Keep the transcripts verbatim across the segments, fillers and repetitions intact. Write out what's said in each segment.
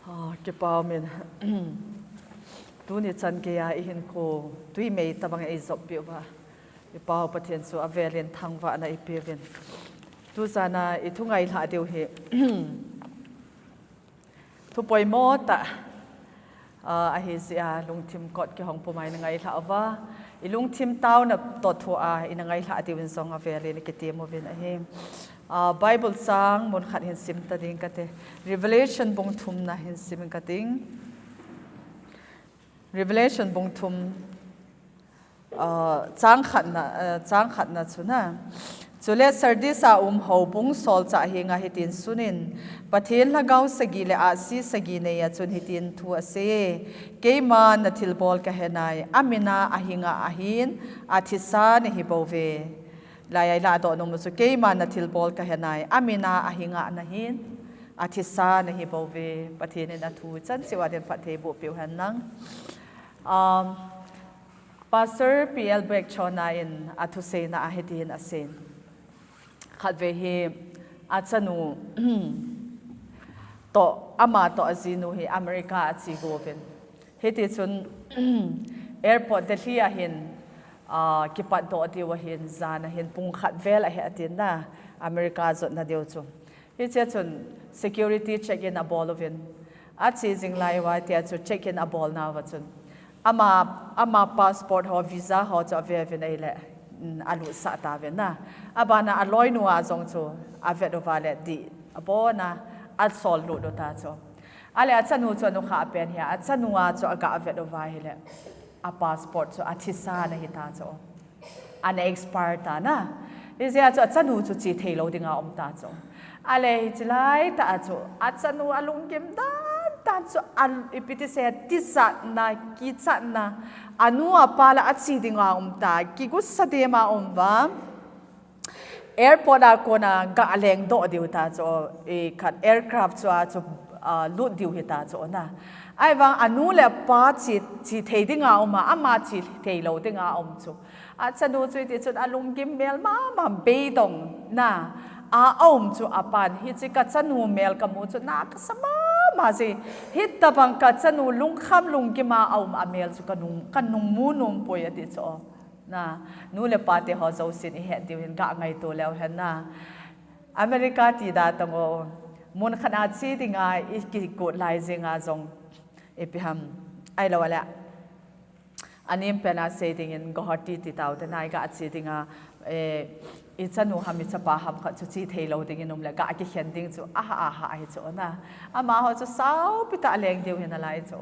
Ah, kipa umin. Tuni chan geiya ihinkho tui mei tabang eijop piuva, iPau Pathen chu avelin thangvahna ipeuvin. Tujana ithu ngailhah diu hi thu poimo tah, ah, ahi jeh a lungthim kot kihong puma ina ngailhah uva, ilungthim taona toh thua ina ngailhah diuvin jong avelin ikitem uvin ahi. Ah, Bible chang mun khat hin sim ta ding kate. Revelation bung thumna hin sim kating. Revelation bung thum, ah, chang khatna, ah, chang khatna chuna. Chule Sardis a um houbung solchah henga hitin sunin, Pathen lhagao sagi le ahsi sagi neiya chun hitin thu asei e, Keima nathilbol kahenai, amina ahinga ahin, athisa nahi bouve. Laiya ilah doh nom u chu, Keima nathilbol kahenai, amina ahinga nahin, athisa nahi bouve. Pathen in athu chan cheh uva din phatthei boh peh u hen lang. Um, Pastor P L Black Chona in athuseina a hitin asei. Khatvei hi achanu toh, ama toh ajinu hi America ache uvin. Hiti chun airport Delhi a hin, ah, kipat doh diu ahin, jan a hin pung khat vel ahi atin na, America jotna diu chu. Hichea chun security check in abol uvin. Ache jing lai uva tia chu check in abolna uva chun, ama, ama passport ho, visa ho chu ave uvin ahile, mm, alutsah tauvin na. Abana aloinu a jong chu avet uva le dih abona asol lut u ta chu. Ale achanu chu anukhah pen hi a, achanu a chu aga avet uva ahile, a passport chu athisa nahi ta chu. Ana expire ta na. Hijeh a chu achanu chu che thei lou dinga um ta chu. Ale hiche lai tah a chu achanu alunggim dan dan chu, al-, ipi ti sei, tijatna, kichatna, anu apa la ache dinga um ta, kigusa dema um uva. Airport a kona ga leng doh diu ta chu, i khat aircraft chu a chu, ah, lut diu hi ta chu na. Ahivang anu le apa che, che thei dinga um a, ama che thei lou dinga um chu. Achanu chu hiti chun alunggim mel mama, beidong na a aum chu apan, hiche kachanu mel kamu chu na kasa mama jeh. Hitabang kachanu lungkham lunggim a aum a mel chu kanung, kanung mu nom poi ati chu. Na, nu le pa te ho jousen ihet diu hin ga ngaito leu hen na. America ti da tong o, mun khat a che dinga ikikut lai jing a jong, ipi ham, ahilou le. Anem pen a sei dingin Guwahati ti tao te na, iga che dinga, eh, ichanu ham ichapa ham khat chu che thei lou dingin um le, ga kikhen ding chu, aha, aha, ahi chu na. Amaho chu saupi tah a leng diu hi nalai chu.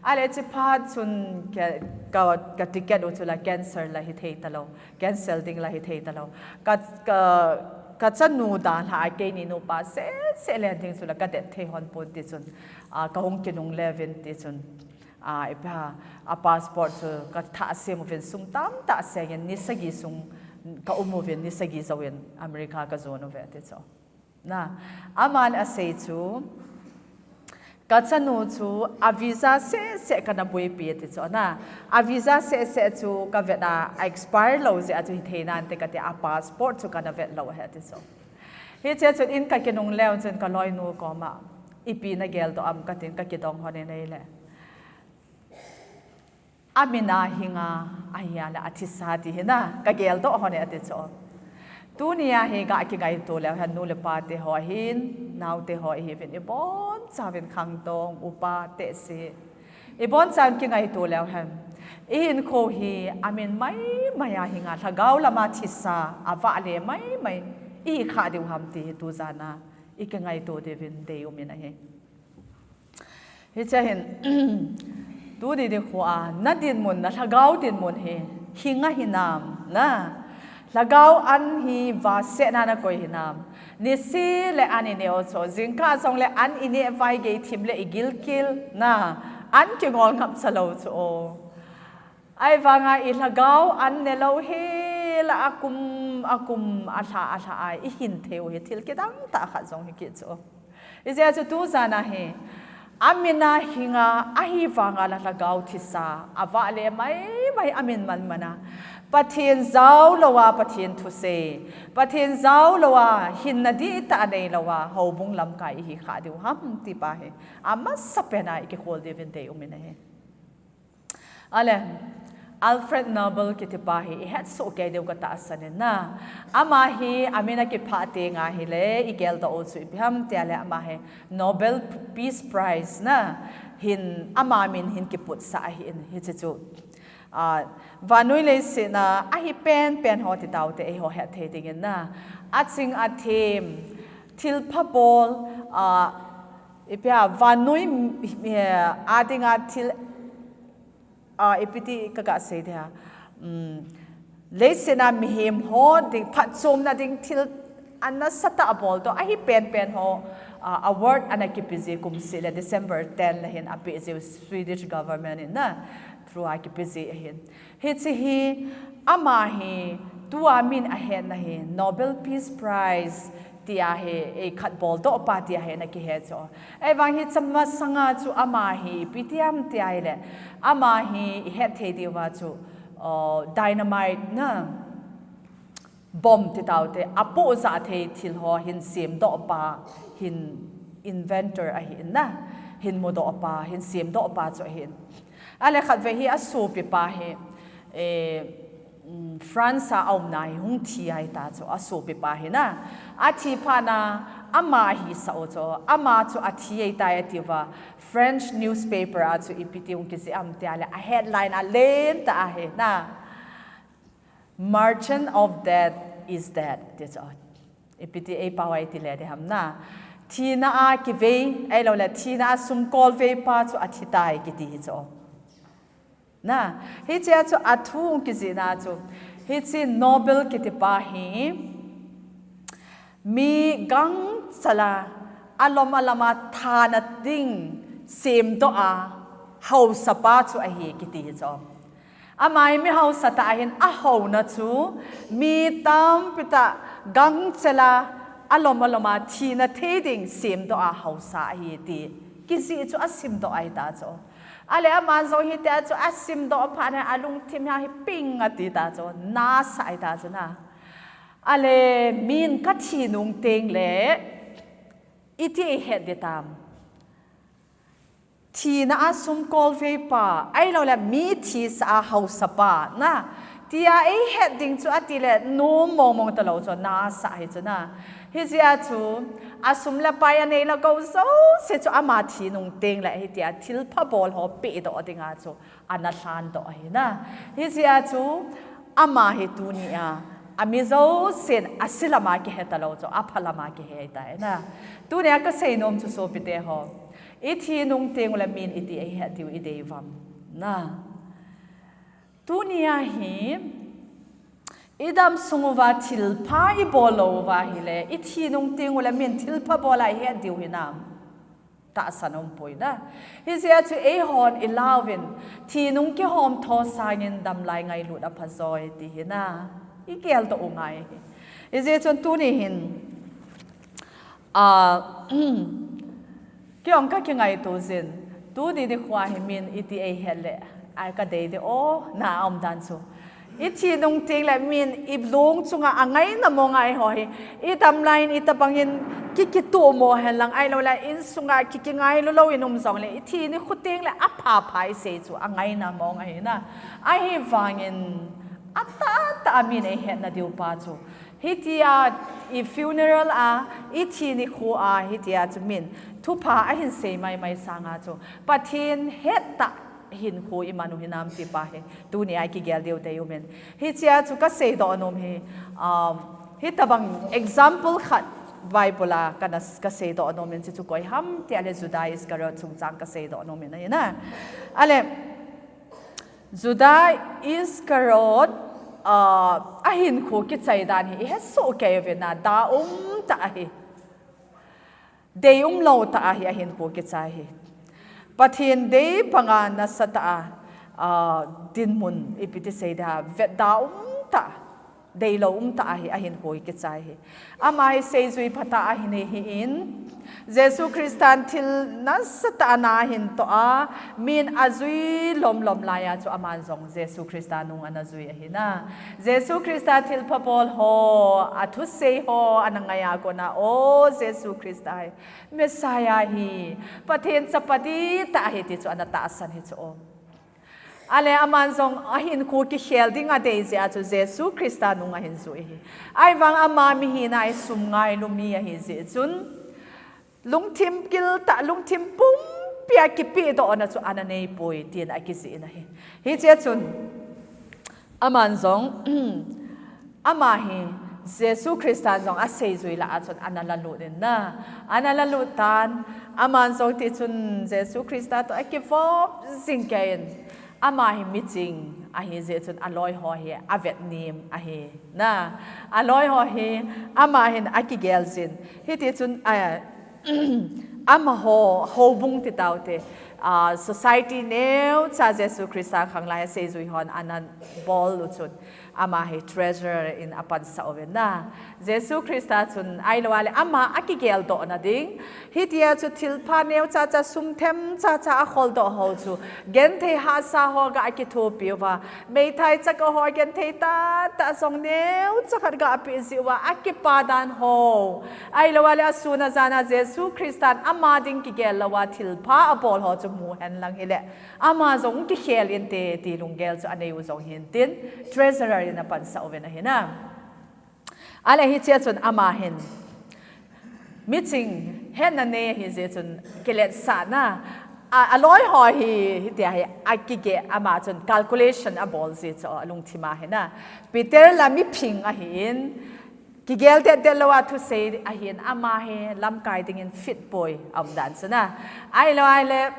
Ale hiche phat chun ka, ka, ka ticket u chu la cancel la hi thei talou. Cancel ding la hi thei talou. Ka, ka, kachanu dalha a keini nupa seh seh len ding chu la kadet thei hon pon ti chun, ah, kahung kinungle uvin ti chun, ah, ipi ham, a passport chu kathah sem uvin sum tamtah sengin ni sagi sung ka um uvin, ni sagi jouvin America kajon uve ti chu. Na, aman asei chu, kachanu chu a visa seh seh kana buipi ati chu na. A visa seh seh chu kavet a, a expire lou jeh a chu hithei nante kati, a passport chu kana vet lou ahi ati chu. Hichea chun in kakinungle un chun kaloinu koma, ipi nagel doh am katin kakidong hon in ahile, amin a hinga, ahia le athisa ti hi na, kagel doh hon e ati chu. Tunia hi ga kingaito leu hen nu le pa te ho hin, nao te ho ihiuvin, ibonchauvin khangdong, upa, tehse, ibonchauvin kingaito leu hen, ihinkho hi amin maimai a hinga, lhagao lama thisa, avahle maimai ihi kha diu ham ti hi tujan a ikingaito diuvin deium in ahi. Hichea hin, tuni nikho a, nadinmun, nalhagao dinmun hi, hinga hinam, na. Lhagao an hi vahsetna a nakoi hinam. Niseh le an ineh u chu, jingkah jongle an ineh uva igei thim le igilkel, na. An kingol ngapcha lou chu o. Ahivanga ilhagao an nelou hel a akum, akum, alha, alha a ihin thei u hi thil kidang tah khat jong hi kit chu. Ijeh chu tujan a hi, amin a hinga, ahivanga la lhagao thisa, avahle maimai amin manman a. Pathen jao louva, Pathen thusei, Pathen jao louva, hinna dihtah nei louva, houbung lamkai ihi kha diu ham ti pa hi, amasa pena ikikhol diuvin deium in ahi. Ale, Alfred Nobel kiti pa hi ihet soh kei diu katahsan in na. Ama hi amin akiphah teng ahile, igeldoh u chu ipi ham ti ahile, ama hi Nobel Peace Prize na hin ama min hin kiputsah ahin, hiche chu. Ah, vannoi leiset a ahi penpen ho ti taute eiho hetthei dingin na. Aching athem, thilpha bol, ah, ipi a, vannoi, eh, a dinga thil, ah, ipi ti kaga sei dia. Um, leiset a mihem ho ding, phatchomna ding thil anasatah abol toh, ahi penpen ho, ah, award ana kipeji kumseh le December ten le hin apeji Swedish government in na, through a kipeji ahin. Hiche hi, ama hi, tua min ahetna hi, Nobel Peace Prize, tia hi, eikhat boldoh pa tia hi ana kihe chu. Ahivang hiche masanga chu ama hi, ipi ti ham ti ahile, ama hi, ihetthei diuva chu, oh, dynamite na, bomb ti taute, apohjah thei thil ho hin semdoh pa, hin inventor ahin na, hin mudoh pa, hin semdoh pa chu ahin. Ale khatvei hi asopi pa hi, eh, um, France a aumna hi hung thi ahita chu, asopi pa hi na. Athi phat na, ama ahisah u chu, ama chu athi ahitai atiuva, French newspaper a chu ipi ti hung kijih am ti ahile, a headline a lentah ahi na. Merchant of Death is dead, ti chu. Ipi ti eipao a iti le ding ham na. Thina a kivei, ahiloule thina a sumkolvei pa chu athitai kiti hi chu. Na, hichea chu athu kijihna chu. Hiche Nobel kiti pa hi, mi gangchal a, alom alom a thana ding semdoh a, haosa pa chu ahi kiti hi chu. Ama hi mi haosa tah ahin, ahouna chu, mi tampi tah gangchal a, alom alom a thina thei ding semdoh a haosa ahi ti kijih chu asimdoh ahita chu. Ale aman jong hitia chu asimdoh phat na alungthim a hi ping atita chu, nasah ahita chu na. Ale min kathi nung tengle, iti eihet ding tam. Thina a sumkolvei pa, ahiloule mi thisah a haosa pa, na. Tia eihet ding chu atile, nom mongmong talou chu, nasah ahi chu na. Hijeh a chu, asum le pai anei le gou jouse chu ama thi nung tengle, hitia thilpha bol ho pehdoh dinga chu, ana lhandoh ahi na. Hijeh a chu, ama hi tunia, ami jousen, ase lama kihe talou chu, apha lama kihe tai na. Tunia kasei nom chu sopite ho. Ithi nung tengule min iti eihet diu idei uvam. Na. Tunia hi, idam sung uva thilpha ibol lou uva ahile, ithi nung tengule min thilpha bol a ihet diu hinam. Tahsan umpoi na. Hijeh a chu eihon ilauvin, thi nung kihom tho sangin damlai ngailut apha joi ti hi na. Igeldoh u ngai hi. Hijeh chun tuni hin, ah, kei jong kakingaito jin, tuni nikho hi min iti eihet le, ai kadei ding o, na aumdan chu. Ithi nung tengle min ilung chunga angaina mong a eiho hi, idamlai in itobangin ki, kitohmo henlang ahiloule, insunga ki, kingailu louvin um jongle, ithi nikho tengle apha pha isei chu angaina mong ahi na. Ahivangin, atahtah a min eihetna diu pa chu. Hitia i funeral a, ithi nikho a, hitia chu min thupha ahin sei maimai sanga chu, Pathen hettah hinkho iman u hinam ti pa hi, tunia ikigel diu dei umin. Hichea chu kaseidoh nom hi, um, hitobang example khat Bible a kana, kaseidoh nomin, hichu koi ham ti ahile Judas Iscariot chungchang kaseidoh nomin ahi na. Ale, Judas Iscariot, ah, ahinkho kichai dan hi ihet soh kei uvin na, da umtah ahi. Dei umlou tah ahi ahinkho kichai hi. Pathen dei banga nasatah a, ah, dinmun ipi ti sei da, vetda umtah. deilou umtah ahi, ahinkho hi kichai hi. Ama hi seijui phatah ahin ahin, Jesu Christan thil nasatah ana ahin toh a, min ajui lomlom laiya chu aman jong Jesu Christa nung ana jui ahina. Jesu Christa thilpha bol ho, athusei ho ana ngaiya kona, o Jesu Christa hi Messiah hi, Pathen chapa dihtah ahi ti chu ana tahsan hi chu o. Ale aman jong ahinkho kikhel ding adei jeh a chu Jesu Christa nung ahin jui hi. Ahivang ama mihina hi sum ngailu mi ahi jeh chun, lungthim giltah, lungthim pumpia kipehdohna chu ana neipoi tin akijih in ahi. Hichea chun, aman jong, ama hi Jesu Christan jong aseijui lah a chun ana lalut in na. Ana lalut tan, aman jong tichun Jesu Christa toh akivop jing kei in, ama hi miching ahi jeh chun aloi ho hi avet nem ahi na. Aloi ho hi ama hin akigel jin. Hitichun, a, amaho, houbung ti taute, a, society neocha Jesu Christa khanglai seijui hon ana bol u chun, ama hi treasurer in apansah uvin na. Jesu Christa chun ahilouleh ama akigeldohna ding, hitia chu thilpha neocha cha, sum themcha cha akholdoh ho chu genthei hahsa ho ga akithopi uva, meithai chaka ho genthei tahtah jong neocha khat ga apeh jeh uva akipa dan ho, ahilouleh asun ajana Jesu Christan ama ding kigel louva thilpha abol ho chu mu henlang hile, ama jong kikhel inte ti lunggel chu anei u jong hintin, treasurer in apansah uvin ahina. Ale hichea chun ama hin miching hetna nei ahi jeh chun kiletsahna, a, aloi ho hi, hitia hi akigel, ama chun calculation abol jeh chu alungthim a hina. Peter la miphing ahin, kigel det det louva thusei ahin, ama hi lamkai dingin fit poi aum dan chu na. Ahilouleh,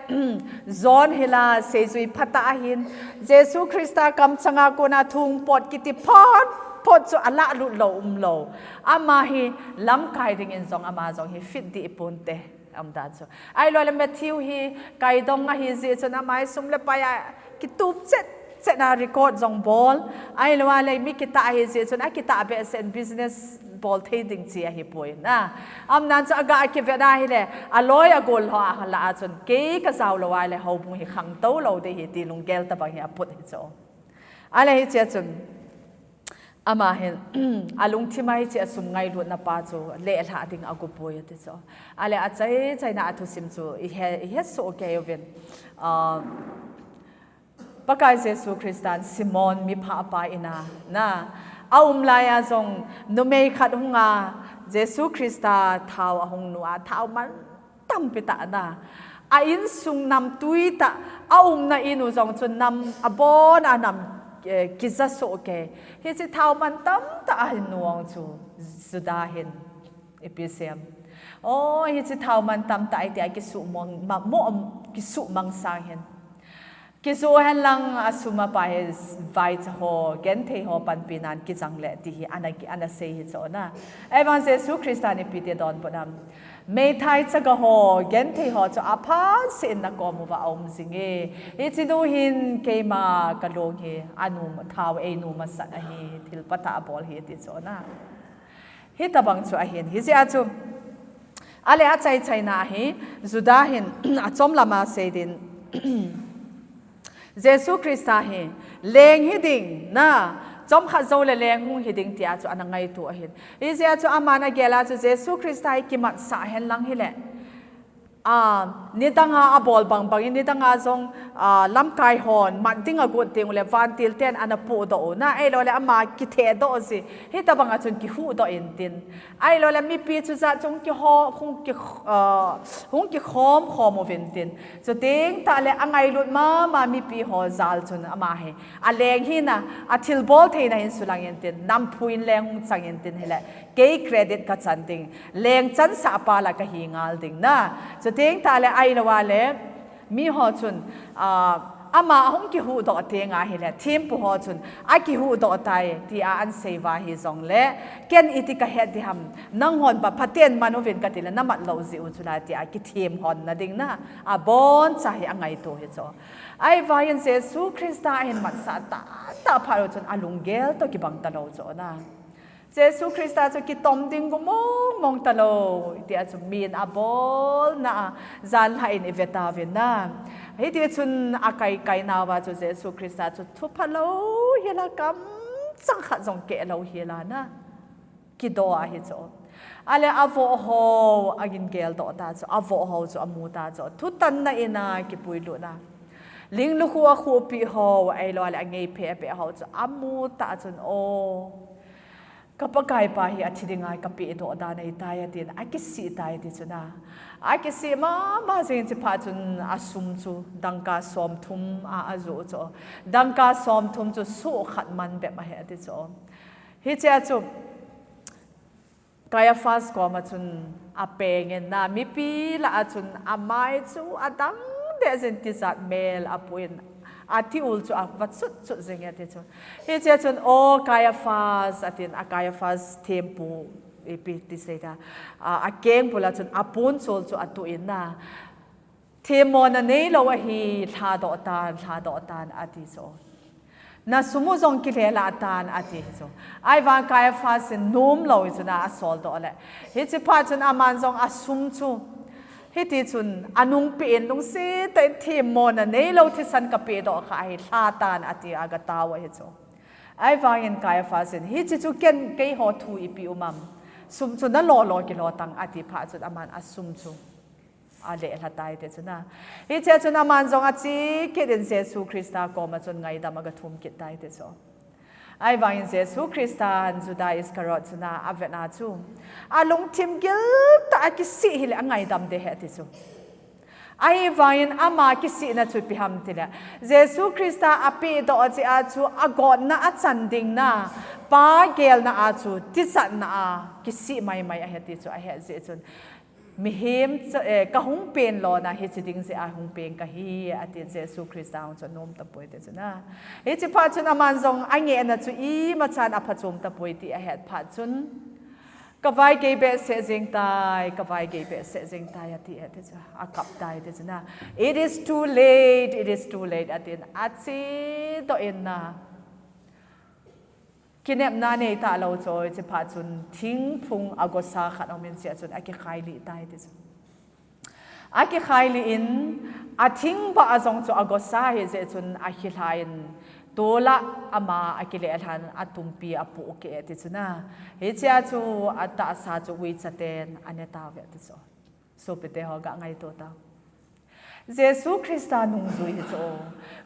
John hi la seijui phatah ahin, Jesu Christa kamchanga kona thung pot kiti phot phot chu alahlut lou umlou. Ama hi lamkai dingin jong ama jong hi fit dih ponte aum dan chu. Ahilouleh Matthew hi kaidong ahi jeh chun ama hi sum le pai a kitup chet chet a record jong bol. Ahilouleh mi kitah ahi jeh chun akitah behseh in business bol thei ding chi ahipoi na. Aum dan chu aga akivet a hile, aloi agol ho lah a chun kei kajao lou ahile houbung hi khangtou lou ding ahi ti lunggel tobang hi aput hi chu. Ale hichea chun, ama hin, alungthim a hichea sum ngailutna pa chu lelhah ding agopoi ati chu. Ale achai chaina athusim chu ihe, ihe soh kei uvin. A, Pakai Jesu Christan Simon miphah pa ina, na, aum laiya jong numei khat hunga Jesu Christa thao ahung nu a, thao man tampi tah na. A insung namtui tah, aumna in u jong chu nam abon a nam, eh, kija soh kei. Hiche thao man tamtah ahin nu u chu Juda hin ipi sem. O, hiche thao man tamtah iti a kisuhmang, ma, mo, kisuhmang sang hin. Kisuh henlang asum apa hi vaicha ho, genthei ho panpi nan kijang le ti hi ana, ana sei hi chu na. Ahivang Jesu Christa in ipi ti donbut ham. Meithai chaga ho, genthei ho chu aphat seh in nakom uva aum jing e. Hiche nu hin keima kalung hi, anu thao einu masat ahi, thilpha tah abol hi ti chu na. Hitobang chu ahin. Hijeh a chu, ale achai chaina hi, Juda hin, achom lama sei din. Jesu Christa hi, leng hiding, na, chomkhat jou le leng hung hiding tia chu ana ngaito ahin. Hijeh a chu aman agel a chu Jesu Christa hi kimatsah henlang hile. A, nidanga abol bangbang in, nidanga jong, a, lamkai hon mat ding agot teng ule, vantil ten ana pohdoh u na, ahilouleh ama kithehdoh ji, hitobang a chun kihuhdoh intin. Ahilouleh mipi chu jat chung kiho, hung ki, a, hung kikhom khom uvintin. Chuteng tahle angailut mama mipi ho jal chun ama hi aleng hina, athilbol theina hin sulang intin, namphu in leng hung chang intin hile. Kei credit kachan ding, leng chansah pa la kahi ngal ding na. Chuteng tahle ahilou a le, mi ho chun, a, Ama ahung kihuhdoh teng ahile, thempu ho chun, akihuhdoh tai, tia ahin sei uva hijongle, ken iti kahet diham, nanghon ba phaten man uvin katile, namat lou jeh u chula, tia kithem honna ding na, aboncha hi angaito hi chu. Ahivangin Jesu Christa ahin matsah tahtah phat u chun, alunggel toh kibang talou chu na. Jesu Christa chu kitom ding gu mong mong talou, tia chu min abolna a, janhi in ive tauvin na. Hiti chun akai kai nauva chu Jesu Christa chu thu phalou hila kamchang khat jong kehlou hila na. Kido ahi chu. Ale avoh ho, agin geldoh ta chu, avoh ho chu amu ta chu. Thutanna in a kipuilut na. Ling lukhuh akhuhpi ho, ahilou le angei phe phe ho chu amu ta chun o. Ka Pakai pa hi athi dinga kapehdoh dan ahitai atin, akisih tai ti chu na. Akisih mama jeng hiche phat chun asum chu dangka somthum a ajoh chu. Dangka somthum chu soh khat man bep ahi ati chu. Hichea chu Caiaphas koma chun apeng in na, mipi lah a chun amai chu adang deh jin tijat mel apuin, ati ul chu ava chut chut jing e ati chu. Hichea chun, O Caiaphas, atin, a Caiaphas thempu ipi ti sei ta, a, akeng bul a chun apunchol chu atuh in na, themmona neilou ahi, lhadoh tan, lhadoh tan, ati chu. Na sum u jong kilhelah tan, ati chu. Ahivang Caiaphas in nomlou hi chu na asoldoh le. Hiche phat chun aman jong asum chu. Hiti chun anungpeh in lungset tah in themmona neilou thisan kapehdoh kha ahi, lha tan, ati agatao ahi chu. Ahivangin Caiaphas in, hiche chu ken keiho thu ipi um am. Sum chu nalo lo kilo tang, ati phat chun aman asum chu alelha tai ti chu na. Hichea chun aman jong ache kit in Jesu Christa koma chun ngaidam agathum kit tai ti chu. Ahivangin Jesu Christan Juda Iscariot chu na avet na chu, alungthim gil tah a kisih hile angaidam ding ahi ati chu. Ahivangin ama kisihna chu ipi ham tile, Jesu Christa apehdoh jeh a chu agotna achan ding na, Pa gelna a chu tijatna a kisih maimai ahi ati chu ahet jeh chun, mihem chu, eh, kahung peng lona hiche ding jeh a hung peng kahi, ati Jesu Christa hung chu anom tapoi ti chu na. Hiche phat chun aman jong angehna chu imachan aphachom tapoi ti ahet phat chun, Kavaigei behseh jeng tai, kavaigei behseh jeng tai, ati e, ati chu, akap tai, ati chu na. It is too late, it is too late, atin, achedoh in na. Kinepna nei talou chu, hiche phat chun, thingphung agosa khat aumin hichea chun, akikhailih tai, ati chu. Akikhailih in, athing bah a jong chu agosa hijeh chun ahilha in, tol a ama akilelhan atumpi apohkeh e ti chu na. Hichea chu atahsa chu uicha ten ane tauve ti chu. Sopite ho ga ngaito tau. Jesu Christa nungjui hi chu.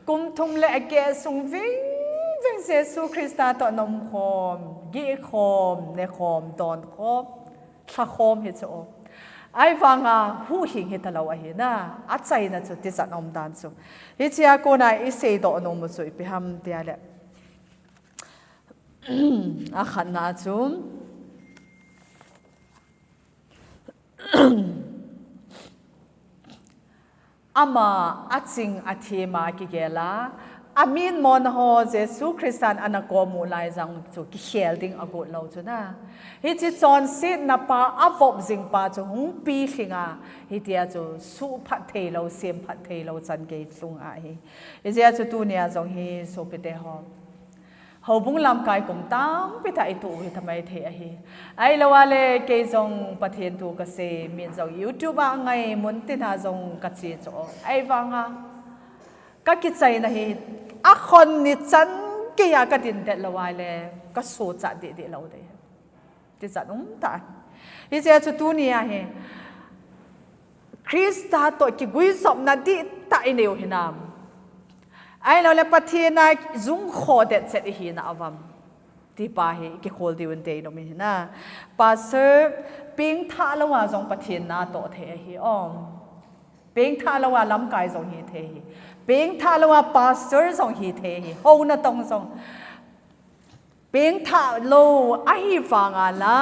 Kum thum le akeh sung vingveng Jesu Christa toh nomkhom, gihkhom, nekhom, donkhom, lhakhom hi chu. Ahivanga huhhing hitalou ahi na, achaina chu tijat aum dan chu. Hichea kona iseidoh nom u chu ipi ham tia le. Akhatna chu. Ama aching athem a kigel a, amin mona ho Jesu Christan ana kom u lai jong chu kikhel ding agot lou chu na. Hiche chonsetna pa avop jing pa chu hung pilhing a, hitia chu suhphat theilou, semphat theilou chan gei lhung ahi. Hijeh a chu tunia jong hi sopite ho. Houbung lamkai kum tampi tah itoh u hitamai thei ahi. Ahilou a le kei jong Pathen thu kasei, min jong YouTube a ngai, muntina jong kache chu. Ahivanga kakichaina hi akhon ni chan gei a kadin det lou a le kasochat deh deh lou ding. Tijat um tah. Hijeh a chu tunia hi Christa toh kiguijopna dihtah inei u hinam. Ahilou le Pathen a jungkho detchet ihina uvam. Ti pa hi kikhol diu in deinom in hina. Pastor pengthah lou a jong Pathen natoh thei ahi om. Pengthah lou a lamkai jong hithei ahi. Pengthah lou a pastor jong hithei ahi. Hou natong jong. Pengthah lou ahivanga la,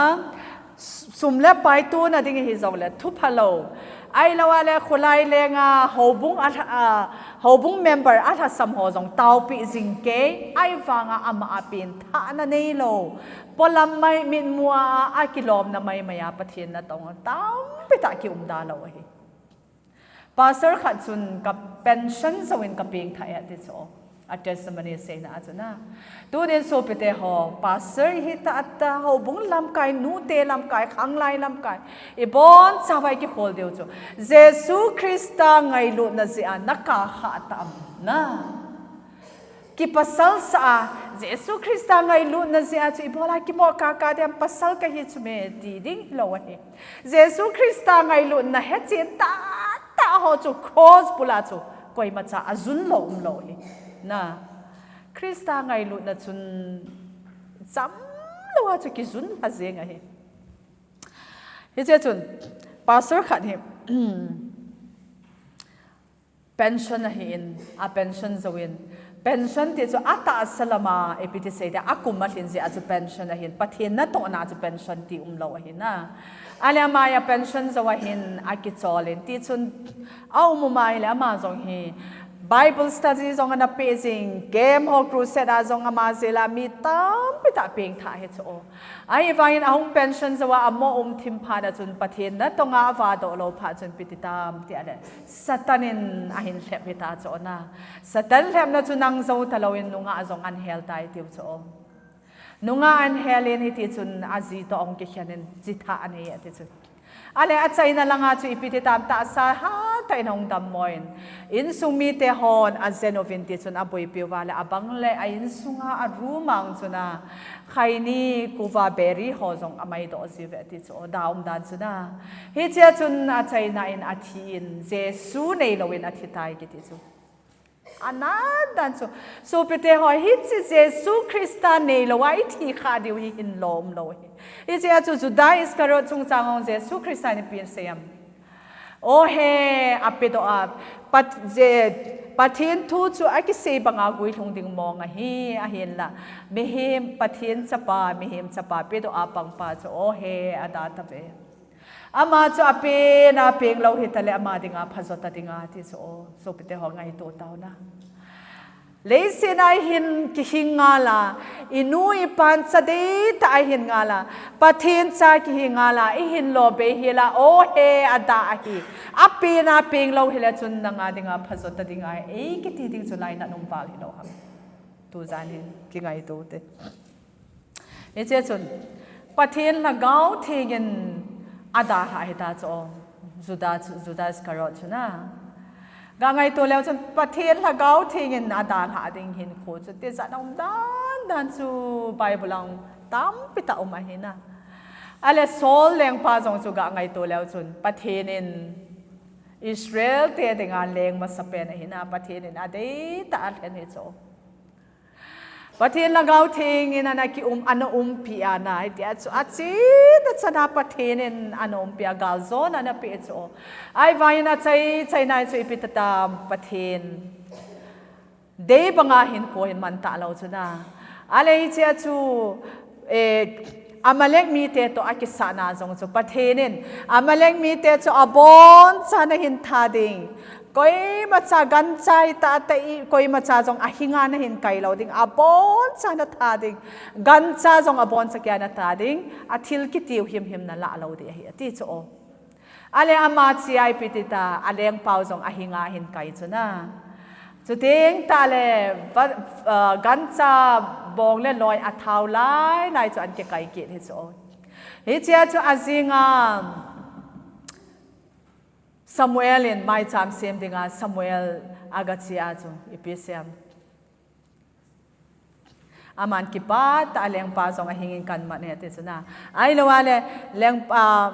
sum le pai tona ding hijongle, thupha lou, Ahilou a le khulai lenga houbung a, a, houbung member alhasam ho jong taopi jing kei, ahivanga ama a pengthahna neilou, polam mai mitmu a, akilomna maimai a Pathen natong tampi tah kium da lou ahi. Pastor khat chun ka pension jouvin ka pengthah e ati chu. A testimony seina a chun a. Tunin sopite ho, pastor hita ata, houbung lamkai, nute lamkai, khanglai lamkai, ibonchauva ikikhol diu chu, Jesu Christa ngailutna jeh a nakah kha tam na. Kipasal sah a, Jesu Christa ngailutna jeh a chu ibola kimoh kaka diam, pasal kahi chu me ti ding hilou ahi. Jesu Christa ngailutna hechen tahtah ho chu cross bula chu koimacha ajun lou umlou hi. Na, Christa ngailutna chun chamlou a chu kijun lha jeng ahi. Hiche chun, pastor khat hi, pension ahin, a pension jouvin. Pension ti chu atahsa lama, ipi ti sei dia, akum alhin jeh a chu pension ahin. Pathen natohna chu pension ti umlou ahin a. Ahile ama a pension jou ahin, akicholin. Tichun, aum um a ahile ama jong hi, Bible study jong ana pe jing, camp ho crusade a jong ama jela mi tampi tah pengthah hi chu o. Ahivangin ahung pension jou a, amo um thim phat a chun Pathen natonga avadoh lou phat chun ipi ti tam ti ahile, Satan in ahin lhep hita chu o na. Satan lhepna chu nang jou talouvin nungah jong ahin hel tai tiu chu o. Nungah ahin helin hitichun aji toh ahung kikhen in jithah anei e ati chu. Ahile achaina langa chu ipi ti tam, tahsa hatah in ahung dammo in, insung mite hon ajen uvin tichun aboipi uva le abang le a insunga a room a chun a khaini kuva beri ho jong amaidoh jiuve ati chu, da umdan chun a. Hichea chun achaina in athi in, Jesu neilouvin athi tai kiti chu. Anat dan chu. Sopite ho, hiche Jesu Christa neilou a ithi kha diu hi hinlom lou hi. Hichea chu Judas Iscariot chungchang hong Jesu Christa in ipi asei em? O he, apedoh a, Pat-, Je-, Pathen thu chu akisei banga guilhung ding mong ahi, ahinla mihem, Pathen chapa, mihem chapa pedoh a pangpa chu, o he, ada tave. Ama chu apen a peng lou hitale ama dinga phajo ta dinga ti chu o, sopite ho ngaito tauna. Leiset a ihin kihing ngal a, inu ipan cha deitah a ihin ngal a, Pathen cha kihi ngal a, ihin lo bei hila, o he, ada ahi. Apen a peng lou hile chun nanga dinga phajo ta dinga, eikiti ding chu lainat um val hilou ham. Tujan hin kingaito te. Hiche chun, Pathen Lhagao Theng in adalhah hita chu, Juda chu, Judas Iscariot chun a. Ga ngaito leu chun, Pathen Lhagao Theng in adalhah ding hinkho chu, tijat a um dan dan chu Bible a tampi tah um ahi na. Ahile Saul lengpa jong chu ga ngaito leu chun, Pathen in Israel te dinga leng masapen ahi na, Pathen in adeitah a alhen hi chu. Pathen Lhagao Theng in ana kium, ana umpi a na, hitia chu achedan chana Pathen in ana umpi a, galjona ana pe chu. Ahivangin achai, achaina chu ipi ti tam Pathen dei banga hinkho hin man talou chu na. Ahile hichea chu, eh, Amalek mite toh akisahna jong chu Pathen in Amalek mite chu abonchan ahin tha ding. Koimacha gancha hita tei, koimacha jong ahinga nahin kai lou ding, abonchan atha ding. Gancha jong aboncha kia natha ding, athil kitiu himhim nalah lou ding ahi, ati chu o. Ahile ama chea ipi ti ta, alengpau jong ahinga ahin kai chu na. Chuteng tale, va, ah, gancha bong le loi athau lailai chu ahin kikai kit hi chu o. Hichea chu ajinga, Samuel in maicham sem dinga Samuel aga che a chu ipi asei em? Aman kipah tah a lengpa jong ahing in kahin mat e ati chu na. Ahilou a le lengpa,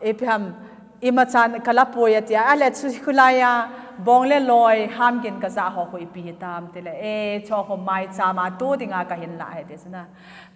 ipi ham, imacha kala poi ati a, ahile chu khulai a Bong le loi, hamgin kajah ho khu ipi hitam tile, e, chuho maicham a tu dinga kahin lah ahi ti chu na.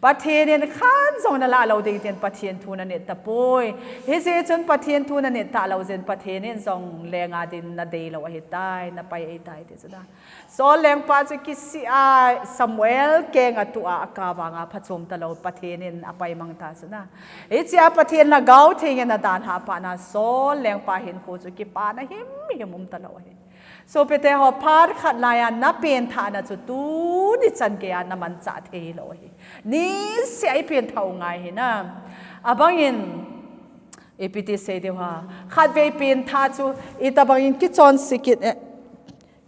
Pathen in khat jong nalah lou ding tin Pathen thu nanit tapoi. Hijeh chun Pathen thu nanit talou jeh in Pathen in jong lenga din nadei lou ahitai, napai ahitai ti chu na. Saul lengpa chu kisih a Samuel kenga tua akap vanga phachom talou Pathen in apaimang ta chu na. Hichea Pathen lhagao theng in adan hah phat na Saul lengpa hinkho chu kipana himhim um talou ahi. Sopite ho, phat khat laiya napenthahna chu tuni chan geiya namanchah thei lou ahi. Niseh a ipenthah u ngai ahi na. Abangin, ipi ti sei diu ham. Khatvei penthah chu itobangin kichonse kit, eh,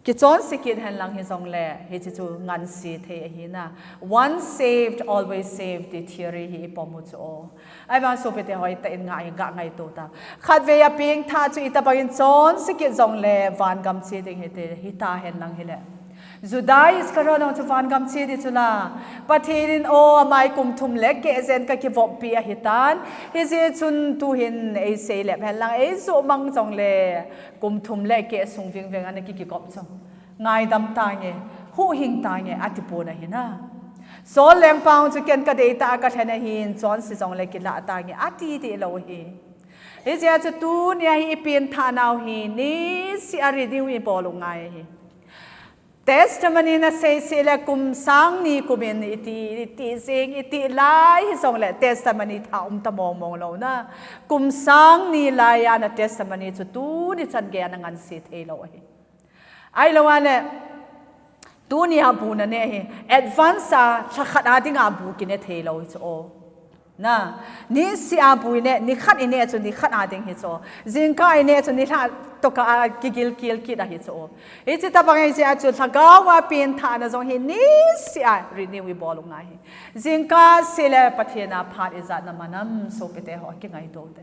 kichonse kit henlang hijongle, hiche chu ngansi thei ahi na. Once saved, always saved ti theory hi ipom u chu o. Ahivang sopite ho, itah in ngah in gah ngaito ta. Khatvei a penthah chu itobangin chonse kit jongle vangam che ding hite, hita henlang hile. Judas Iscariot jong chu vangam che ding chu la. Pathen in o amai kum thum le keh jen kakivoppi ahitan. Hijeh chun tuhin eiseilep henlang, eijoh mang jongle kum thum le keh sung vingveng ana kikikop chu. Ngaidam tange, huhhing tange, atipon ahi na. Saul lengpa jong chu ken kadeitah a kalhen ahin, chonse jongle kilah tange, ati deh lou ahi. Hijeh a chu tunia hi ipenthah nau hi, niseh a renew ibol u ngai ahi. Testimony nasei seh le kum sang ni kum in iti, iti jing, iti lai hijongle testimony tha um ta mongmong lou na. Kum sang ni laiya na testimony chu tuni chan geiya nanganse thei lou ahi. Ahilou a le, tunia bu naneh hi, advance a lhakhat a dinga bu kineh thei lou hi chu o. Na, niseh a bu ineh, nikhat ineh chu nikhat a ding hi chu o. Jingkah ineh chu nilhah tokah a kigilkel kit ahi chu o. Hiche tobang ahijeh a chu lhagao a penthahna jong hi niseh a renew ibol u ngai ahi. Jingkah seh le Pathen a phat ijat naman am sopite ho, kingaito te.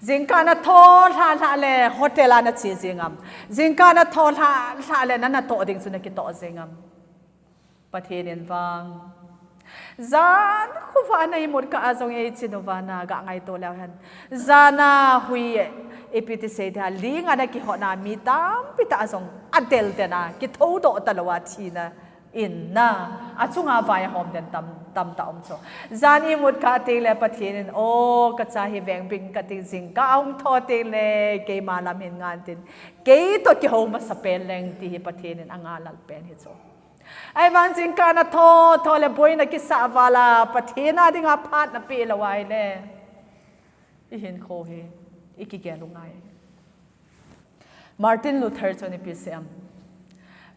Jingkah natho lhalha le hotel a nache jeng am. Jingkah natho lhalha le nanatoh ding chu nakitoh jeng am. Pathen in vang. Jan khovah a na imut kah a jong eichen uva na gah ngaito leu hen. Jan a hui ipi ti sei dia, ling a nakihot na mi tampi tah jong adel den a, kithoudoh talou a thina in na, achunga vai ahom den tam, tamtah um chu. Jan imut kah teng le Pathen in, o, kacha hi vengbit kate, jingkah ahung tho teng le keima lam hin ngan tin, kei toh kihou masapen leng ti hi Pathen in anga lal pen hi chu. Ahivang jingkah natho tho le boina kisah val a Pathen a dinga phat napeh lou ahile, ihinkho hi ikigel u ngai. Martin Luther chun ipi asei em?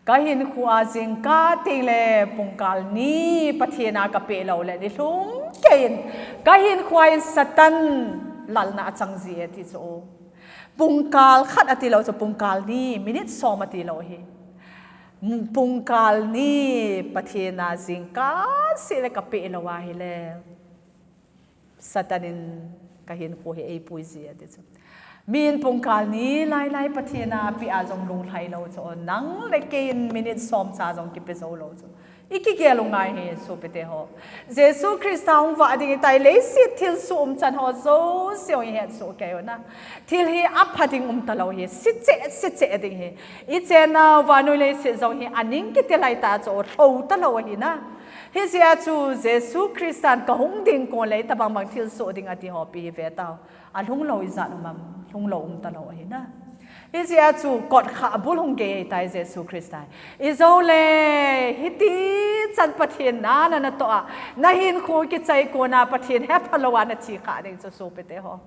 Kahinkho a jingkah teng le pungkal ni Pathen a kapeh lou le nilhum keiyin kahinkho a hin Satan lalna achang ji e ti chu. Pungkal khat atilou chu, pungkal ni, minute som atilou ahi. Pungkal ni Pathen a jingkah seh le kapeh lou ahile, Satan in kahinkho hi eipui ji e ti chu. Min pungkal ni lailai Pathen a apeh a jong lunglhai lou chu, nang le kei in minute som cha jong kipe jou lou chu. Ikigel u ngai ahi sopite ho. Jesu Christa hung vah ding ahitai, leiset thilsoh umchan ho jouse hung ihetsoh kei u na. Thil hi apha ding umtalou ahi, se cheh, se cheh ding ahi. Ichennau vannoi leiset jong hi aning kitilhai ta chu, lhou talou ahi na. Hijeh a chu Jesu Christan kahung ding kon le itobang bang thilsoh ding ati ho ipi hi ve tau. Alhung lou ijat um am, lhung lou umtalou ahi na. Hijeh a chu kotkhah bul hung gei ahitai Jesu Christa. Ijou le, hitichan Pathen na, na natoh a, nahinkho kichai kon a Pathen hephalou a nathi khah ding chu sopite ho.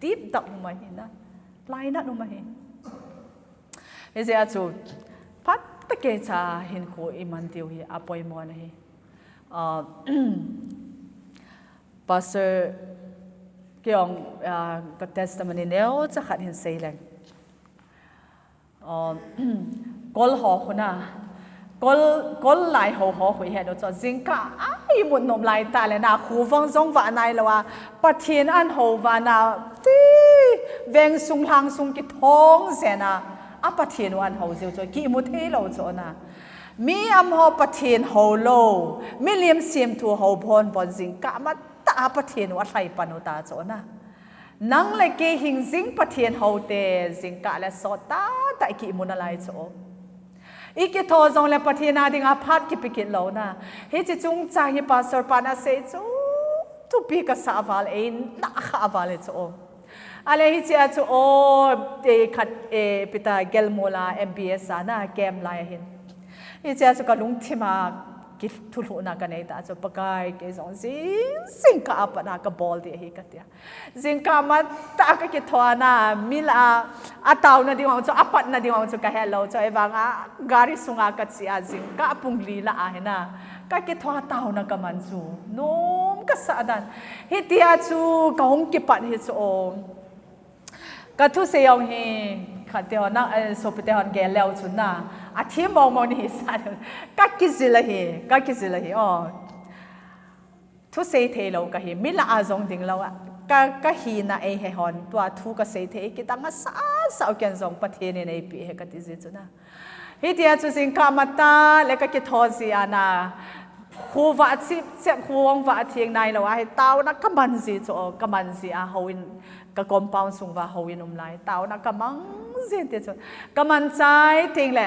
Dipdap um ahi na. Lainat um ahi. Hijeh a chu, phat tah keicha hinkho iman diu hi apoimo ahi. Ah, Pastor, kei jong, ah, ka testimony neocha khat hin sei leng. Ah, kol ho khu na, kol, kol lai ho ho khu ihet u chu, jingkah a imut nom lai tah le na, khovang jong vah nailou a, Pathen ahin hou vang a, ti, veng sung lhang sung kithong jen a, a Pathen u ahin hou jiu chu, kimu thei lou chu na. Mi amaho Pathen hou lou, milim semthu hou bon bon jingkah matah a Pathen u alhai pan u ta chu na. Nang le kei hing jing Pathen houte, jingkah le sot tah tah i kimu nalai chu. I kitho jongle Pathen a dinga phat kipe kit louna. Hiche chungchang hi Pastor pan asei chu thupi kasah val, eina kha val hi chu. Ale hichea chu o, te khat, e, pita Gelmola M B S a na camp lai ahin. Hichea chu kalungthima kithulhuhna kanei ta chu, Pakai, kei jong jing, jingkah a pat na kabol ding ahi katia. Jingkah matah a kakitho na, mi lah a, ataona ding vang chu, apatna ding vang chu kahelou chu, ahivanga gari sunga kache a, jingkah pung li lah a hina, kakitho a taona kaman chu, nom kasah dan. Hitia chu kahung kipat hi chu o. Kathusei jong hi, khatte hon, eh, sopite hon gel leu chun na, athem mong mong nahi sa, kakijil ahi, kakijil ahi o. Thusei theilou kahi, mi lah a jong ding lou a, ka, kahina eihe hon, tua thu kasei thei, kidang asah sah u, ken jong Pathen in eipeh ahi kati ji chu na. Hitia chu jingkah matah le kakitho ji a na, khovah chip chep, khovah theng nailou ahi, taona kaman ji chu, kaman ji a, houin, ka compound sung uva houin um lai, taona kamang jin ti chu, kaman chai tengle,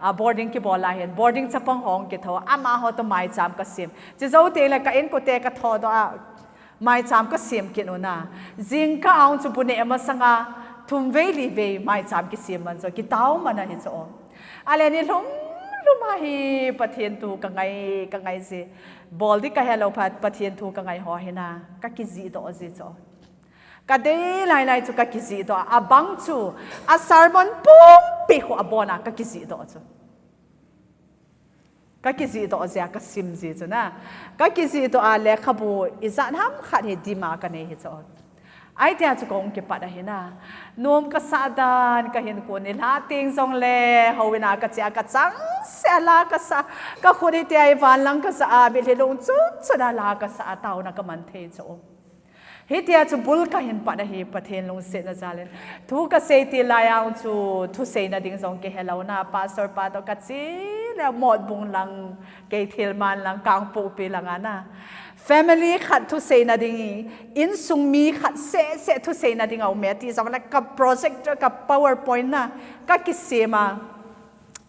a, boarding kibol lai hin, boarding chapang hung kitho, amaho toh maicham kasem. Chujou tengle ka inkote kathodoh a, maicham kasem kit u na. Jingkah a jong chu bu neh masanga thum vei li vei maicham kisem man chu, kitao man ahi chu. Ale nilhum lhum a hi Pathen thu kangai, kangai ji. Bol ding kahelou phat, Pathen thu kangai ho hina, kakijihdoh ji chu. Kadei lai lai chu kakijihdoh a, abang chu, a sermon pumpi khu abona kakijihdoh chu. Kakijihdoh jia kasim ji chu na. Kakijihdoh a lekhabu ijat ham khat hi dim a kanei hi chu. Ahi tia chu kahung kipat ahi na. Nom kasah dan kahin kon, nilhah teng jongle houin a kache a kachangseh a la kasa, kakhut hitia hi van lang kasa a, mitlhi lung chut chut a la kasa a, taona kaman thei chu. Hitia chu bul kahin pat ahi, Pathen lungsetna jal in. Thu kasei til lai a chu thuseina ding jong kihelou na, Pastor pa toh kache le Motbung lang, Keithelman lang, Kangpokpi lang a na. Family khat thuseina ding, insung mi khat seh seh thuseina ding a um e ti jongle ka projector, ka PowerPoint na, kakisem a.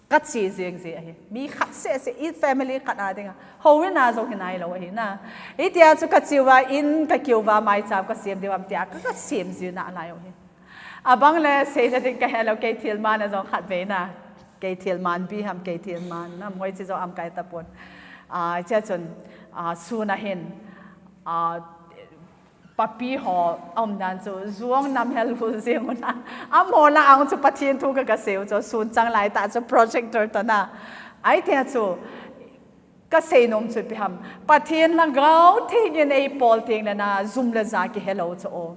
Kache jeng ji ahi. Mi khat seh seh, i family khat a dinga. Houin a jong hi nailou ahi na. Hitia chu kache uva, in kakiu va, maicham kasem diu ham tia, ka, kasem ji nalai u ahi. Abang le seina ding kahelou, Keithelman a jong khatvei na. Keithelmanbi ham, Keithelman na, moi chi jong um kai tapon. A, hichea chun, a, sun a hin, a, papi ho aum dan chu, ju ong nam hel u jeng u na. Amaho lah a chu Pathen thu ka, kasei u chu, sun chang lai tah chu projector toh na. Ahi tia chu, kasei nom chu ipi ham. Pathen lhagao theng in eipol tengle na, jum le ja kihelou chu o.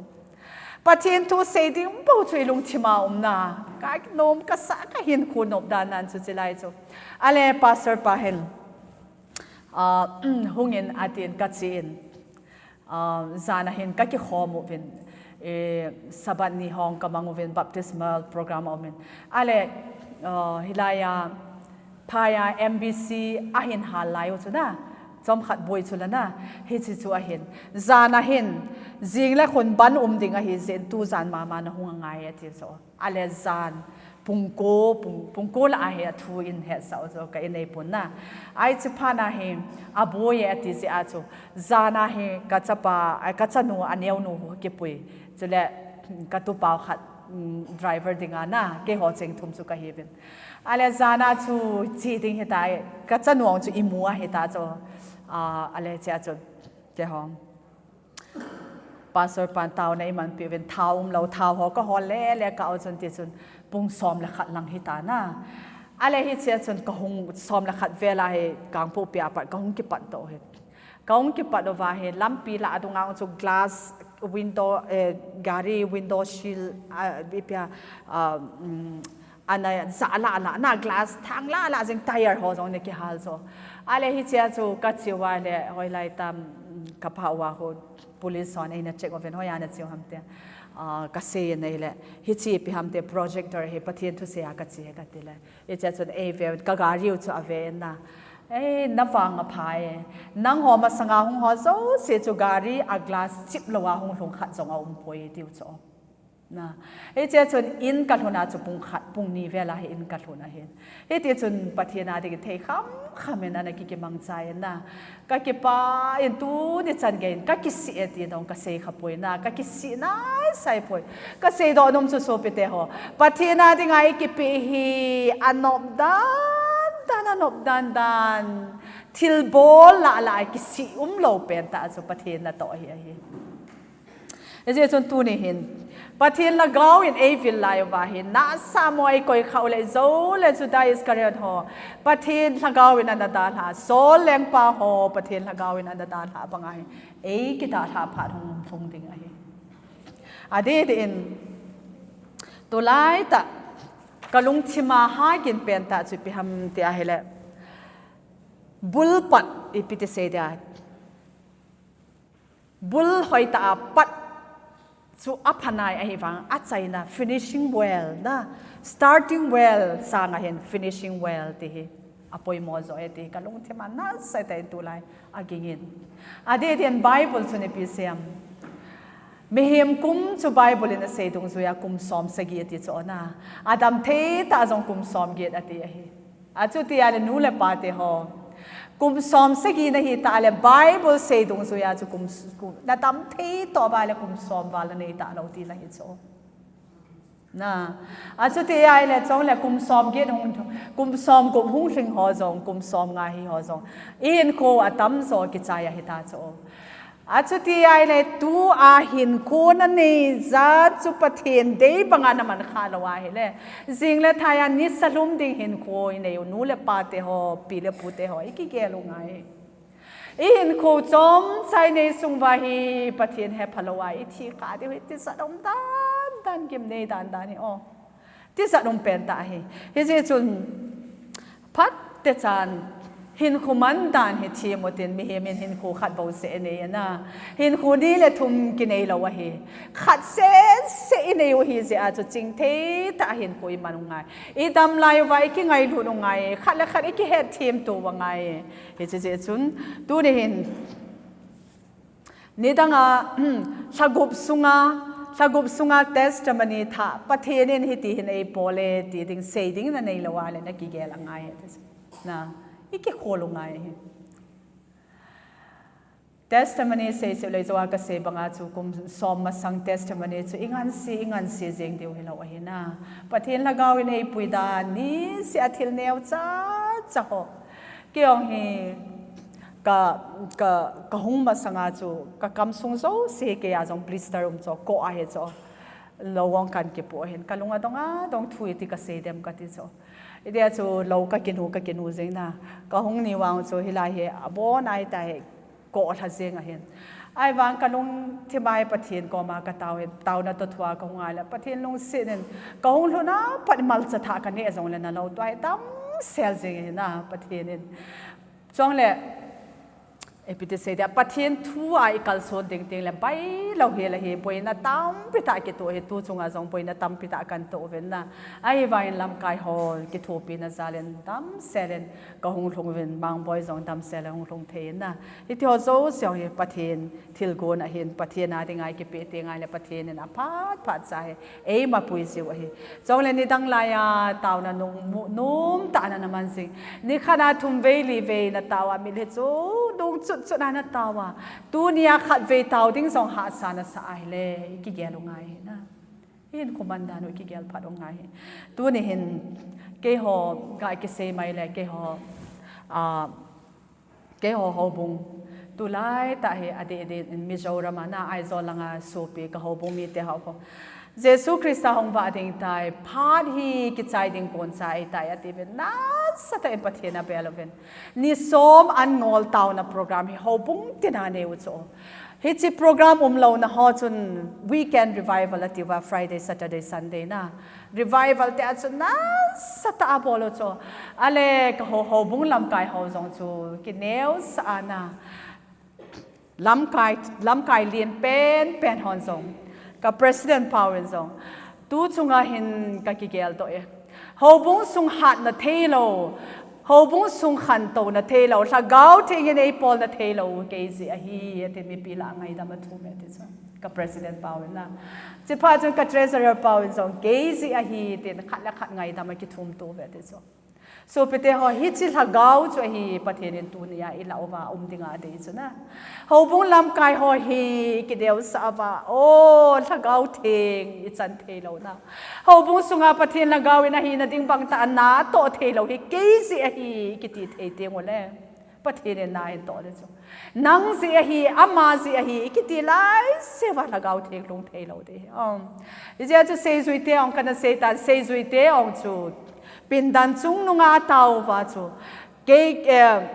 Pathen thu sei ding bou chu ilungthim a um na. Ka nom kasah, kahin khu nop dan nan chu chilai chu. Ale Pastor pa hin, a, hung in atin kache in. A, jan a hin kakikhom uvin, e, Sabbath ni hung kamang uvin baptismal program a um in. Ale, a, hilai a, phai a M B C ahin hal lai u chu na, chomkhat boi chu la na, hiche chu ahin. Jan a hin, jing le khun ban um ding ahi jeh in tujan mama nahung angai ati chu. Ale jan, pung ko, pung, pung ko lah a hi athu in hetsah u chu ka in eipon na. Ahi chu phat na hi, aboi e ati jeh a chu. Jan a hi kachapa, ai, kachanu, aneonu hu kipui. Chule, katupa u khat, mm, driver dinga na, keiho cheng thum chu kahiuvin. Ale jan a chu che ding hita, kachanu chu imu ahi ta chu. A, ale chea chu, keiho. Pastor pan taona eimanpi uvin, thao umlou, thao ho kahol le le kah u chun ti chun pung som le khat lang hita na. Ale hichea chun kahung som le khat vel a hi Kangpokpi a pat kahung kipat doh u hi. Kahung kipat uva hi lampi lah a dunga chu glass window, eh, gari window shield, ah, ipi a, ah, um, Ana ja lah lah, na glass thang lah lah jing, tyre ho jong ana kihal jo. Ale hichea chu kache uva le, hoilai tam, mm, kapha uva ho, police hon eina check uvin, hoiya nache u ham tia. Ah, kasei in ahile, hiche ipi ham tia, projector hi Pathen thusei a kache ahi kati le. Hichea chun eive, ka gari u chu ave in na. Ei, na vang a pha e. Nangho masanga hung ho jouse chu gari a glass chip lou a hung lhung khat jong a um poi tiu chu. Na, hiche chun in ka lhun a chu pung khat, pung ni vel a hi in ka lhun ahin. Hiti chun Pathen a ding thei kham kham in ana kikimang chai in na. Ka kipah in tuni chan gei in ka kisih e ti dong ka sei kha poi na, ka kisih nai sai poi. Ka sei doh nom chu sopite ho, Pathen a ding a i kipeh hi a nop dan dan, a nop dan dan. Thilbol lah lah a kisih umlou pen tah chu Pathen natoh hi ahi. Hijeh chun tuni hin Pathen lhagao in ei vil lai uva hin, nasa mo ei koi khah u le jou le Judas Iscariot ho Pathen lhagao in ana dalha, Saul lengpa ho Pathen lhagao in ana dalha banga hin ei kidalhah phat hung um lhung ding ahi. Adeh deh in tulai tah ka lungthim a hagin pen tah chu ipi ham ti ahile, bul pat ipi ti sei dia. Bul hoitah a pat chu apha nai ahivang, achaina, finishing well na, starting well sanga hin finishing well ti hi apoimo jo e ti hi ka lungthim a nasa tah in tulai aging in. Adeh deh in Bible chun ipi sei em? Mihem kum chu Bible in asei dungjuia kum som sagi ati chu na. Adam thei tah jong kum som get ati ahi. Achuti ahile nu le pa te ho, kum som sagi nahi tah le Bible sei dungjuia chu kum, kum, na tam thei toh uva le kum som val nanei talou tina hi chu. Na, achuti ahile chule kum som get hung, kum som gup hung lhing ho jong, kum som nga hi ho jong, i hinkho atamjo kichai ahi ta chu. Achuti ahile tua hinkho nanei jat chu Pathen dei banga naman khah lou ahile, jing le thai a nisa lhum ding hinkho inei u nu le pa te ho, pi le pu te ho, i kigel u ngai. I hinkho chomcha inei sung uva hi Pathen hepha lou a i thi kha diu hi tijat um dan dan, gimnei dan dan hi o. Tijat um pen tah hi. Hijeh chun phat techan hinkho man dan hi them utin, mihem in hinkho khat bou seh inei na. Hinkho ni le thum kinei lou ahi. Khat seh seh inei u hijeh a chu chingthei tah hinkho iman u ngai. I dam lai uva i kingailut u ngai. Khat le khat i kihet them to uva ngai. Hijeh chun tuni hin Nidang a, lhagup sunga, lhagup sunga testimony thah, Pathen in hiti hin ei pole, ti ding sei ding na nei lou a le na kigel a ngai he. Na, i kikhol u ngai he. Testimony sei sei lei jo a ka sei banga chu kum som masang testimony chu i ngansi, i ngansi jeng diu hilou ahi na. Pathen lhagao in ei pui dan, niseh a thil neo cha cha ho. Kei jong hi ka, ka, ka hung masanga chu, ka kam sung jouse kei a jong blister um chu, koh ahi chu. Lou jong kan kipoh hin, ka lung adong adong thu iti ka sei dem kati chu. Itia chu lou ka kinu, ka kinu jeng na. Ka hung ni vang chu hilai hi, abon ahi ta hi, koh lha jeng ahin. Ahivang ka lungthim a hi Pathen koma ka tao hin, taona toh thua ka hung a le, Pathen lungset in, ka hung lhun a pat malcha thah ka neh jong le na lou tua hi damsel jeng ahi na, Pathen in. Chule, ipi ti sei dia, Pathen thu a i kalson ding teng le, bailou hel ahi, boina tampi tah kitoh hi, tu chunga jong boina tampi tah kan toh uvin na. Ahivangin lamkai ho, kithopina jal in damsel in, ka hung lhung uvin, Mangboi jong damsel in hung lhung thei in na. Hiti ho jouse hi Pathen thilgon ahin, Pathen a dinga i kipeh teng ahile Pathen in aphat phat cha hi eima pui jiu ahi. Chule nidang lai a taona nung mu, nom tah na na man jing. Nikhat a thum vei li vei na tao a, mitlhi chu dung chut chut a na tao a. Tuni a khat vei tao ding jong hahsa na sa ahile, i kigel u ngai hi na. I hinkho man dan u i kigel phat u ngai hi. Tuni hin keiho ga kisei mai le, keiho, a, Keiho houbung, tulai tah hi adeh deh in Mizoram a na Aizawl langa sopi ka houbung mite ho kho. Jesu Christa hung vah ding tai, phat hi kichai ding kon cha ahitai ati uvin, nasatah in Pathen abel uvin. Ni som an ngol taona program hi houbung tina nei u chu. Hiche program umlouna ho chun weekend revival ati uva, Friday, Saturday, Sunday na. Revival te a chu nasatah a bol u chu. Ale ka ho, houbung lamkai ho jong chu kineo sa a na. Lamkai, lamkai lien pen pen hon jong. Ka president pau in jong. Tu chunga hin ka kigel doh e. Houbung sung hatna theilou. Houbung sung khantouna theilou, Lhagao Theng in eipolna theilou, kei jeh ahi, ati mipi lah ngaidam athum e ti chu. Ka president pau in na. Chuphat chun ka treasurer pau in jong, kei jeh ahi, tin khat le khat ngaidam akithum to uve ti chu. Sopite ho, hiche Lhagao chu ahi, Pathen in tunia ilah uva um dinga adei chu na. Houbung lamkai ho hi kideisah uva, o, Lhagao Theng ichan theilou na. Houbung sunga Pathen Lhagao in ahina ding bangtah a natoh theilou hi, kei jeh ahi, kiti thei teng ule. Pathen in na ahin toh le chu. Nang jeh ahi, ama jeh ahi, ikiti laiseuva Lhagao Theng lhung theilou ding. Um. Hijeh chun seijuite ong kana seitan, seijuite ong chu. Pindan chungnunga ataouva chu. Kei, eh,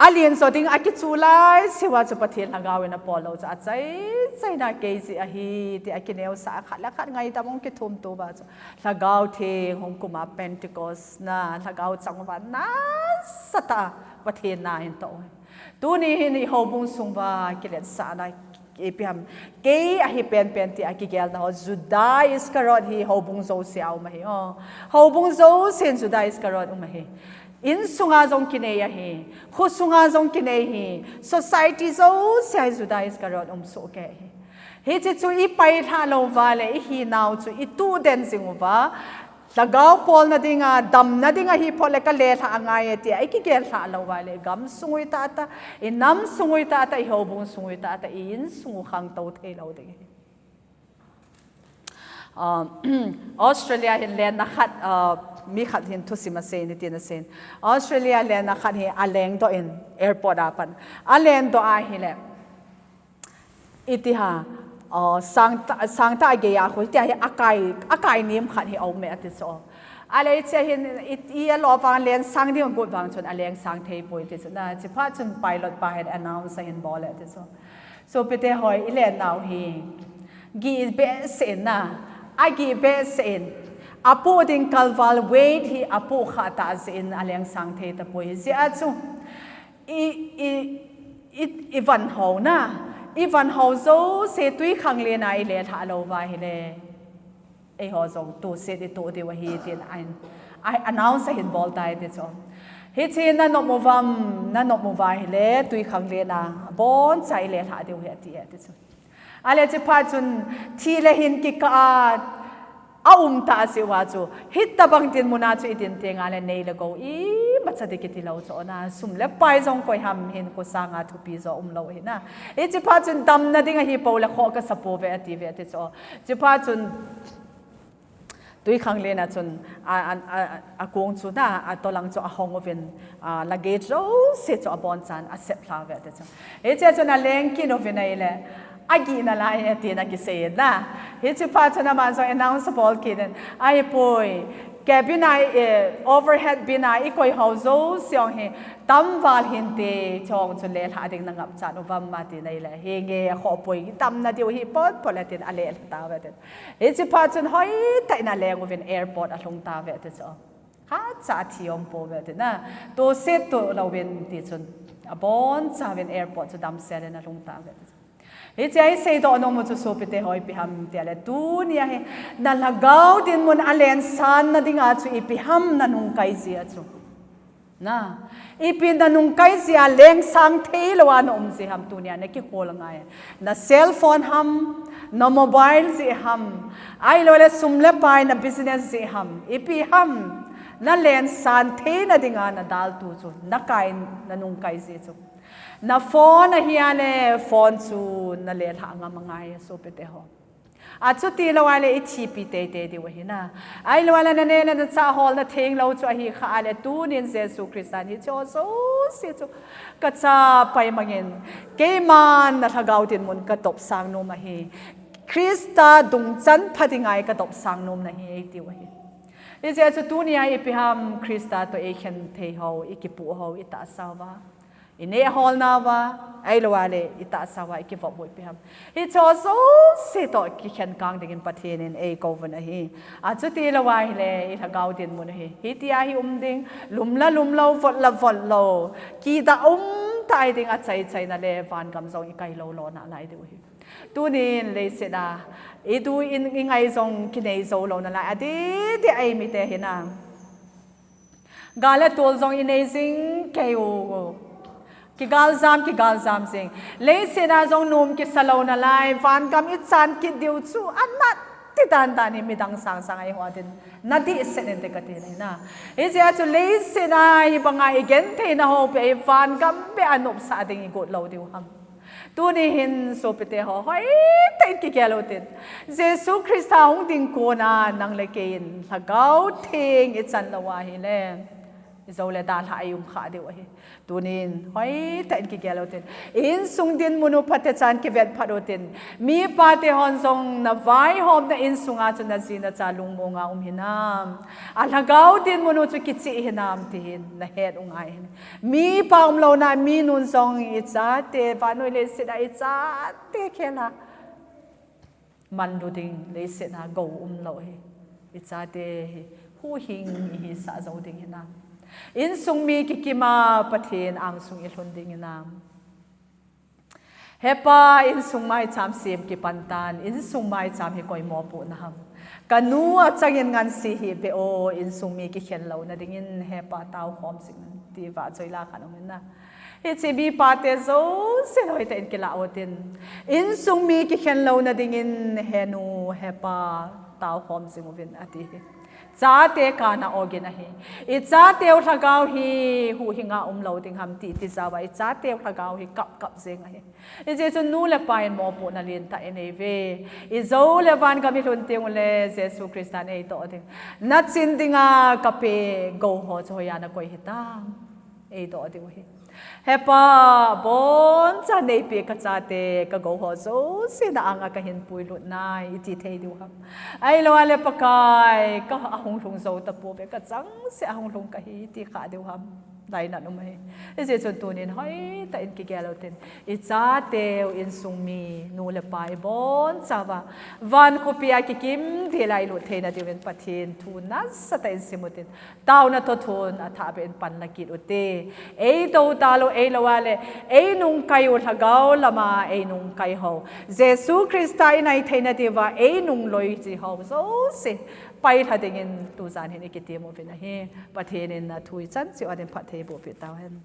alen jo ding akichu laiseuva chu Pathen Lhagao in apol lou chu. Achai, achaina kei jeh ahi, ti akineosah a khat le khat ngaidam ong kithum to uva chu. Lhagao Theng hung kuma Pentecost na, Lhagao chang uva nasatah a Pathen na ahin toh. Tuni hin ihoubung sung uva kiletsahna ipi ham. Kei ahi penpen ti akigelna ho, Juda Iscariot hi houbung jousea um ahi. O, houbung jousen Juda Iscariot um ahi. Insunga jong kinei ahi. Khosunga jong kinei ahi. Society jousea hi Juda Iscariot um sohkei ahi. Hiche chu ipai lhah lou uva le, ihinau chu ituh den jing uva, Lhagao polna dinga, damna dinga hi photle kalelhah angai e tia ikigel lhah lou uva le, gamsung u tahtah, inamsung u tahtah, ihoubung sung u tahtah, i-insung u khangtou theilou ding ahi. Ah, Australia hin lenna khat, ah, mi khat hin thusim asei in, hitin asei in. Australia lenna khat hi alengdoh in airport a pat. Alengdoh ahile, iti ham, ah, sangtah, sangtah a gei a khu, hitia hi akai, akai nem khat hi aum e ati chu. Ahile hiche hin, i, i alo vang leng sang ding agot vang chun aleng sang thei poi ti chu na. Chuphat chun pilot pa hin announce ahin bol e ati chu. Sopite ho, ilen nau hi gih behseh in na, agih behseh in, apoh ding kalval weight hi apoh khah tah jeh in aleng sang thei tapoi. Hijeh a chu i, i, i, ivan hou na, ivan hou jouse twikhanglen a ilelhah lou uva ahile, eiho jong tuset itoh diu ahi tin a, a, announce ahin bol tai ti chu. Hiche nanop uvam, nanop uva ahile twikhanglen a aboncha ilelhah diu ahi ati e ti chu. Ahile chuphat chun thi le hin kikah a aum tah jeh uva chu, hitobang dinmun a chu idin teng le nei le gou imacha ding kiti lou chu na, sum le pai jong koi ham hin kho sanga thupi jo umlou ahi na. Hichephat chun damna ding ahi pou le khoh kasa pouve ati uve ti chu. Chuphat chun twikhanglen a chun a, a, a, akong chu na, atolang chu ahong uvin, a, luggage jouse chu abonchan asep lha uve ti chu. Hiche chun aleng kit uvin ahile, agih nalai e tin akisei in na. Hichephat chun aman jong announce abol kit in, ahipoi, cabin a, eh, overhead bin a ikoi hou jouse jong hi tamval hinte, chong chu lelhah ding nangapchat uvam atin ahile, henge, akhoh poi, damna diu hi potpot le tin alelha tauve tin. Hichephat chun hoitah in aleng uvin airport alhung tauve ti chu. Khatcha athi um pouve ti na. Tuset toh louvin ti chun, abonchauvin airport chu damsel in alhung tauve ti chu. Hichea iseidoh nom u chu sopite ho ipi ham tile, tunia hi nalhagao dinmun a lengsanna dinga chu ipi ham nanungkai jeh a chu. Na, ipi nanungkai jeh a lengsang theilou a naum jeh ham tunia nakihol ngai. Na cell phone ham, na mobile jeh ham, ahiloule sum le pai na business jeh ham, ipi ham nalengsan theina dinga nadaltu chu, nakai, nanungkai jeh chu. Na phone ahile phone chu nalelhah ngam angai sopite ho. Achutilou ahile ithipi teitei diu ahi na. Ahiloule naneh le nachah holna thenglou chu ahikhah le tunin Jesu Christan hicheho jouse chu kachapai mangin, keiman nalhagao dinmun kadopsang nom ahi. Christa dungchan pha dinga kadopsang nom nahi eitiu ahi. Hijeh a chu tunia ipi ham Christa toh eikhen thei hou, ikipoh hou, itahsa uva, ineh holna uva, ahiloule itahsa uva ikivop u ipi ham. Hicheho jouse toh kikhen kang dingin Pathen in eikouvin ahi. Achutilou ahile ilhagao dinmun ahi, hitia hi um ding, lum la lumlou, vot la votlou, kidah umtah hiding, achaichaina le vangam jong ikailou lou nalai diu ahi. Tunin leiset a idu in, ingai jong kinei joulou nalai, adeh deh a imite hina. Gal le tol jong inei jing kei u. Kigaljam, kigaljam jing. Leiset a jong nom kisa lou nalai, vangam ichan kit diu chu anat ti dan dan hi midang sang sang a iho a din. Nadih set inte kati nai na. Hijeh a chu leiset a hibanga igenthei na ho pe hi vangam beh a nopsah ding igot lou diu ham. Tuni hin sopite ho, hoitah in kigel utin. Jesu Christa hung ding kona nang le kei in Lhagao Theng ichan lou ahile, ijou le dalha a i um kha diu ahi. Tunin, hoitah in kigel utin. Insung dinmun u phatechan kivet phat utin. Mipa te hon jong na vaihomna insung a chu na ji na cha lungmong a um hinam. A lhagao dinmun u chu kichih hinam ti hin na het u ngai hin. Mipa umlouna, mi nun jong ichate, vannoi leiset a ichate khel a manlu ding leiset a gou umlou hi. Ichate hi huhhing ihisah jou ding hinam. Insung mi kikim a Pathen angsung ilhun ding hinam. He Pa, insung maicham sem kipan tan, insung maicham hi koi mopohna ham. Ka nu achangin ngansi hih beh o, insung mi kikhen louna dingin, he Pa, tao khom jing in, ti vahchoi la khat um in na. Hiche mipa te jouse hoitah in kilah utin. Insung mi kikhen louna dingin, he nu, he Pa, tao khom jing uvin, ati hi. Chate kana ogin ahi. Ichateu lhagao hi huhhing a umlou ding ham ti, tijat uva ichateu lhagao hi kap kap jeng ahi. Hijeh chun nu le pa in mopohna lentah inei uve. Ijou le vangam ilhun teng ule Jesu Christan eidoh ding. Nachin dinga kapeh gou ho chu hoiya nakoi hitam. Eidoh diu ahi. He Pa, aboncha neipeh kachate, kagou ho jouse na anga kahin puilut nai, iti thei diu ham. Ahilou ale Pakai, ka ahung lhung jou tapouve, kachangseh ahung lhung kahi, ti kha diu ham. Lainat um ahi. Hijeh chun tunin hoitah in kigel utin. Ichateu insung mi, nu le pa ibonchauva van khopi a kikim dila ilut theina diuvin Pathen thu nasatah in sim utin. Taona thotho'n athahbeh in panla kit ute. Eidoh talou, eilou ale, einungkai u lhagao lama einungkai ho, Jesu Christa inai theina diuva einungloi ji ho jouse pailha dingin tujan hin ikitem uvin ahi. Pathen in athu ichan cheh uva din phatthei bohpeh tauhen.